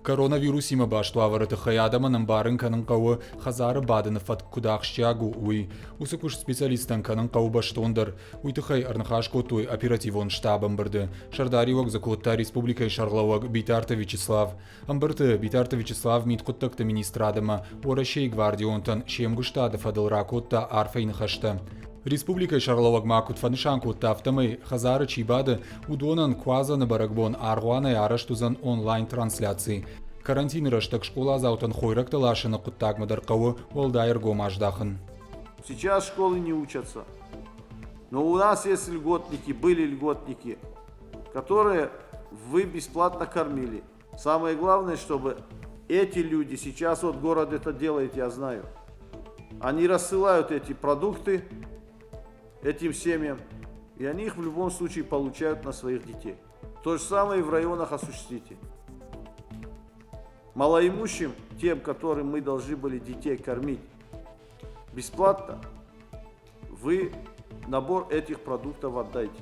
Коронавирусимӕ баст уавӕры тыххӕй адӕмӕн ӕмбарын кӕнын хъӕуы, хӕдзары бадыны фӕтк куыд ахсджиаг у, уый. Уыцы куыст специалисттӕн кӕнын хъӕуы бӕстондӕр. Уый тыххӕй ӕрныхас кодтой оперативон штабы ӕмбырды. Сӕрдариуӕг дзы кодта республикӕйы сӕргълӕууӕг Битарты Вячеслав. Ӕмбырды Битарты Вячеслав мидхъуыддӕгты министрад ӕмӕ Уӕрӕсейы гвардионтӕн се мгуыстады фӕдыл ракодта арфӕйы ныхӕстӕ. Республикӕйы сӕргълӕууӕг ма куыд фӕнысан кодта, афтӕмӕй хӕдзары чи бады, уыдонӕн Куадзӕны бӕрӕгбон аргъуанӕй арӕзт уыдзӕн онлайн-трансляци. Карантины рӕстӕг скъоладзаутӕн хойрӕгтӕ ласыны хъуыддагмӕ дӕр хъӕуы уӕлдай ӕргом аздахын. Сейчас школы не учатся. Но у нас есть льготники, были льготники, которые вы бесплатно кормили. Самое главное, чтобы эти люди, сейчас вот город это делает, я знаю, они рассылают эти продукты этим семьям, и они их в любом случае получают на своих детей. То же самое и в районах осуществите. Малоимущим, тем, которым мы должны были детей кормить бесплатно, вы набор этих продуктов отдайте.